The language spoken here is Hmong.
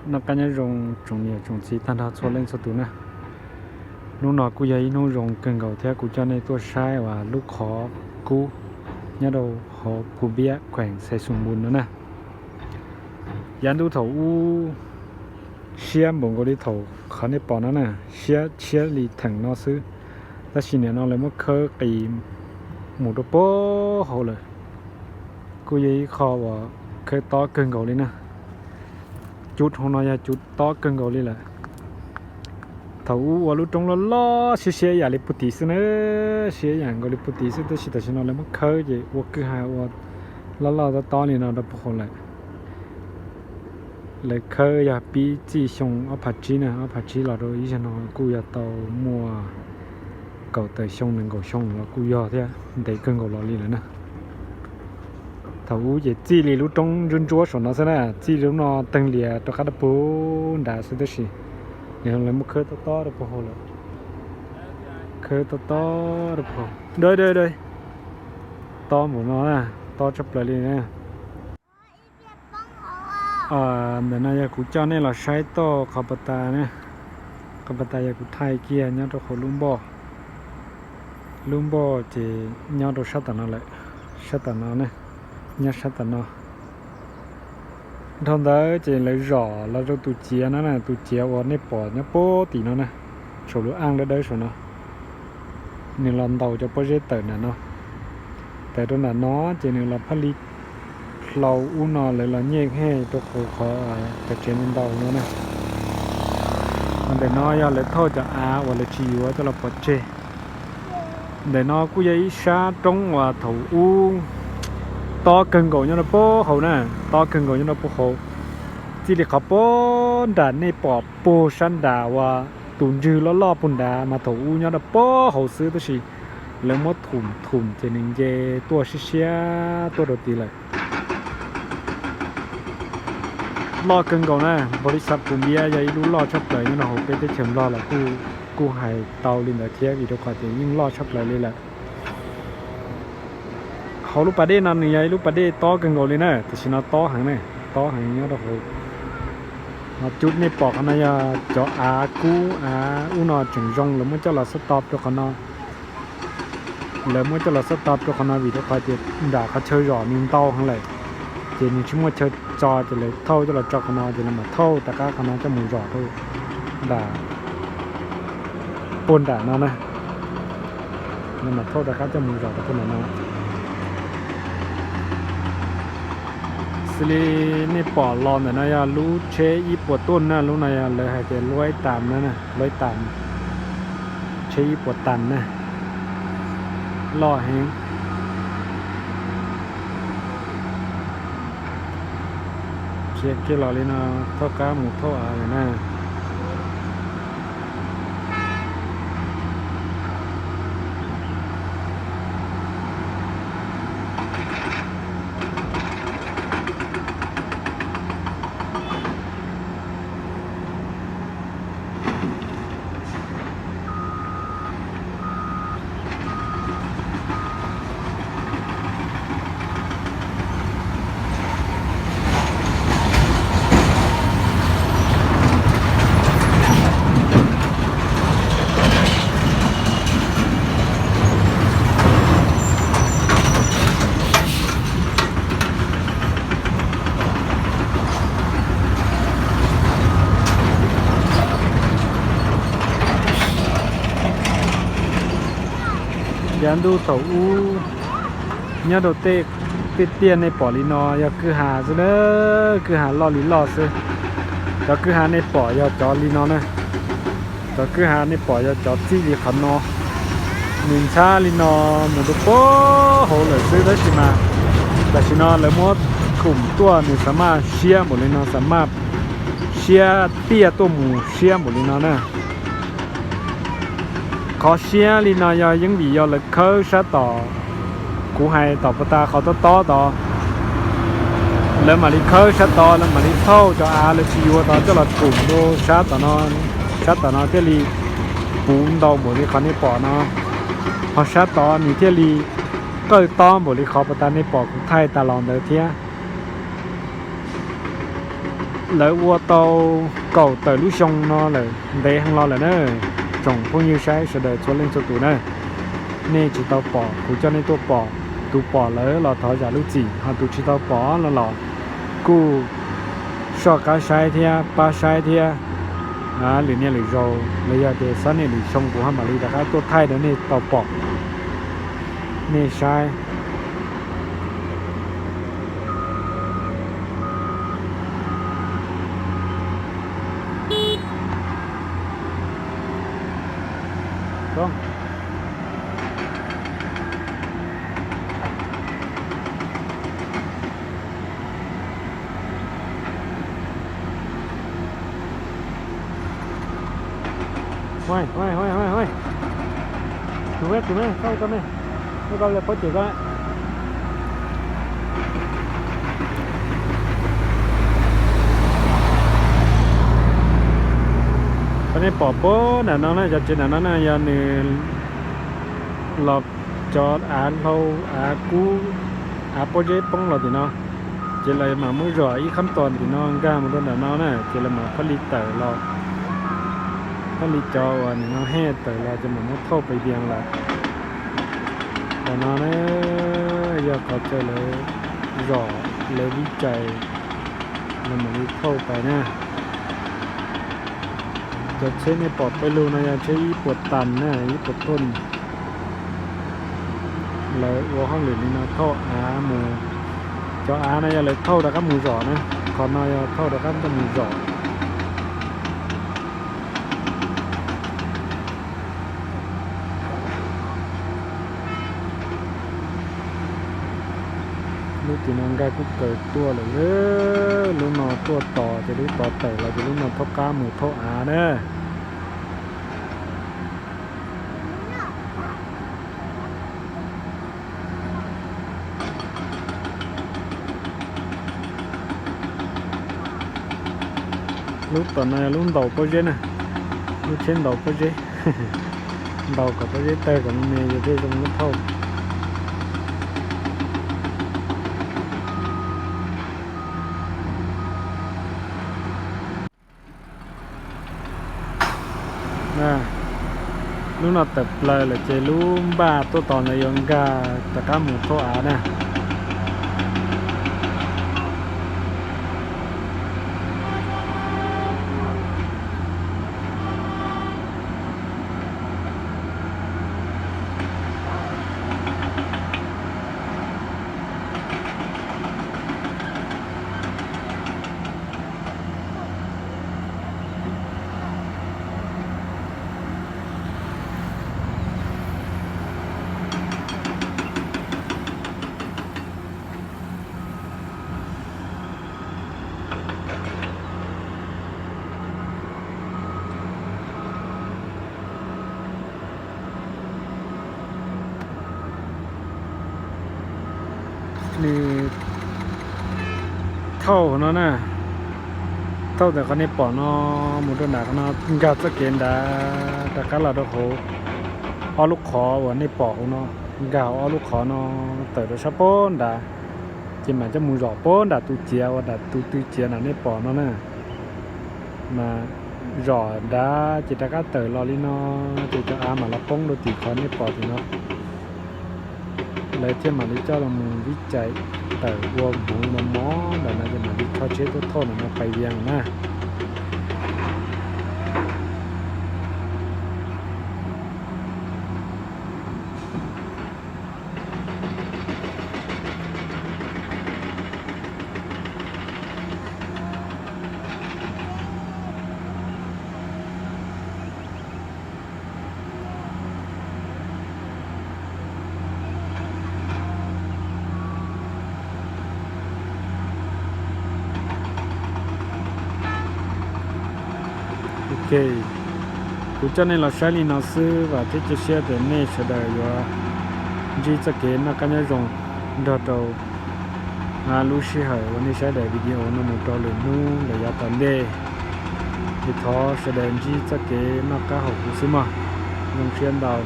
Noj qab nyob zoo tsoom niam tsoom txiv tag nrho txhua leej txhua tus na. Hnub no kuj yog ib hnub zoo kawg nkaus thiab kuv coj nej tuaj saib uas lub qhov kub nyob rau hauv Phu Npiab kheem Xais Xus Npus no na. Yav ntuj thaum ub siab npaum nkaus li thaum qhov nej pom no na, siab tshiab li theem no xwb. Tab sis nim no lawv muab khawb qis mus rau pem hauv lawm. Kuj yog ib qho uas khawb tob kawg nkaus li na. Cub hauv no yog cub tob kawg nkaus li lawm. Thaum ub ua lub roob loj loj siab siab ib yam li puag tid xwb na, siab ib yam nkaus li puag tid xwb, tab sis tam sim no lawv muab khawb ces ua kwj ha ua loj loj tob tob li no rau pem hauv lawm. Lawv khawb yog pib txij xyoo ob phav tsib na, ob phav tsib los rau ib zaug no kuj yog tau muaj kaum tawm xyoo nees nkaum xyoo los kuj yog thiab, ntev kawg nkaus los li lawm na. Thaum ub ces txij li lub roob ntsuab ntsuab saum no xwb na, txij lub no teeg lias rau qab rau puag nrad xwb, tab sis nim no lawv muab khawb tob tob rau pem hauv lawm. Khawb tob tob rau pem hauv, tob npaum no na, tob tshaj plaws li na. Ntawm no yog kuv coj nej los saib toj qhov pas tas, qhov pas tas yog kuv thaij kiag nyob rau hauv lub npoj. Lub npoj ces nyob rau sab tom no lawm, sab tom no ne, nyob sab tom no. Dhau ntawd ces lawv zom los rau tus ciav no na, tus ciav uas nej pom nyob puag tim no na, saum lub aj dawb dawb saum no. Nws los ntaus cov pob zeb tawm nram no, tawm rau nram no ces nws los phaj li hlau ub no lawv los nyej hej rau hauv qhov cov tsev ntau no na. Ntawm no yog lawv thauj cov av uas lawv tsis yuav coj los pov tseg. Ntawm no kuj yog ib sab roob uas thaum ub tob kawg nkaus nyob rau pem hauv na, tob kawg nkaus nyob rau pem hauv. Txij li qhov puag nram nej pom puag sab nram uas tus ntswg loj loj puag nrad mas thaum ub nyob rau pem hauv xwb, tab sis lawv muab thum thum ces nws nce tuaj siab siab tuaj rau tid lawm. Loj kawg nkaus na, npaum li xav Phu Npiab yog ib lub loj tshaj plaws nyob rau hauv peb teb chaws Nplog los kuj hais tau li ntawd thiab, vim rau qhov tias yeej loj tshaj plaws li lawm. Hauv lub pas dej no nws yog ib lub pas dej tob kawg nkaus li na, tam sim no tob heev na, tob heev nyob rau hauv. Cub nej pom qhov no yog cov av kub av ub no tseem zoo, lawv muab coj los xab tod rau qhov no. Lawv muab coj los xab tod rau qhov no vim rau qhov tias nram qhov chaw zom nws ntau heev lawm, ces nws tsis muaj chaw tso ces lawv thauj coj los tso qhov no ces lawv mam thauj rov qab qhov no coj mus zom rau nram puag nram no na. Lawv mam thauj rov qab coj mus zom rau puag nram no. Xws li nej pom los ntawm no yog lub tsheb ib puas tuj na, lub no yog lawv hais tias luaib tas na, luaib tas, tsheb ib puas tas na, loj heev. Tsheb kiag los li no, thauj qab mus thauj av lawm na. Yav ntuj thaum ub nyob rau tej tiaj tiaj nej pom li no yog kwj ha xwb na, kwj ha loj li loj xwb. Cov kwj ha nej pom yog cov li no na, cov kwj ha nej pom yog cov txij li qhov no, nws ntxhab li no mus rau pem hauv lawm xwb, tab sis mas tam sim no lawv muab thum tuaj nws xa maj siab npaum li no, xa maj siab tiaj tuaj mus siab npaum li no na. Qhov siab li no yog yeej vim yog lawv khawb sab tom, kuv hais tom puag ta qhov tob tob tod, lawv mam li khawb sab tod, lawv mam li thauj cov av lawv tsis yuav tod coj los thum rau sab tom no, sab tom no thiaj li puv ntau npaum li qhov nej pom no, ho sab tod nws thiaj li qawj tob npaum li qhov puag ta nej pom kuv thaij tas los ntawd thiab. Lawv ua tau kaum tawm lub xyoo no lawm, ntev heev los lawm na. Tsoom phooj ywg saib sawv daws txhua leej txhua tus na, nej tsis tau pom kuv coj nej tuaj pom. Tus pom lawm los thov zam lub txim, ho tus tsis tau pom no los kuj soj qab saib thiab pab saib thiab. Lwm niaj lwm zaus los yog tias sab niaj lwm xyoo kuv ho mam li rov qab tuaj thaij rau nej tau pom, nej saib. Tus me, tus me, koj ua ko me, ua ko lawv paub cem koj. Koj nej pom puag nram no na, cov tsev nram no na yog nws los cov av hlau av kub, av pob zeb poob los tim no, ces lawv mam muab zom ib qhab tos tim no nkag mus rau nram no na, ces lawv mam pab li tawm los, pab li cov uas nim no hej tawm los ces mam muab thauj pais vias lawm. Nram no na yog qhov chaw lawv zom lawv vij cais, lawv mam li thauj pais na. Cov tsheb nej pom pawg lug no yog tsheb ib puas tas na, ib puas toj. Lawv ua hauj lwm li no thauj av mus, cov av no yog lawv thauj rov qab mus zom na, qhov no yog thauj rov qab tuaj mus zom. Lub tim no nkag kuj kaws tuaj lawm, lub no tuaj tos ces lub tos tawm los ces lub no thauj qab mus thauj av na. Lub tom no yog lub ntaus pob zeb na, lub tsheb ntaus pob zeb, ntaus kom pob zeb tawg kom me me ces thiaj zoo lub thauj. Lub no tawm plaws lawm ces lub npaj tuaj tos ntawd yuav nkag rov qab mus thauj av na. Nws thauj no na, thauj ntawm qhov nej pom no mus rau nram qhov no, nkag txoj kev nrad rov qab los rau hauv ob lub qhov uas nej pom hauv no, nkag hauv ob lub qhov no tawm rau sab puag nrad, ces mam coj mus zom puag nram tus ciav uas nram tus tw ciav nram nej pom no na. Mas zom nrad ces rov qab tawm los li no, ces cov av mam los poob rau tim qhov nej pom tim no. Lawv thiaj mam li coj los mus vij cais tawm ua hmoov mos mos ntawm no ces mam li tso tsheb tuaj thauj ntawm no pais vias na. Ok, kuv coj nej los saib li no xwb, vam thiab cia siab tias nej sawv daws yuav ntsib txoj kev noj qab nyob zoo nrog rau lub sij hawm uas nej saib daim video no mus rau lwm hnub lawm yav tom ntej. Ces thov sawv daws ntsib txoj kev noj qab haum huv xwb mog. Zoo siab ntau.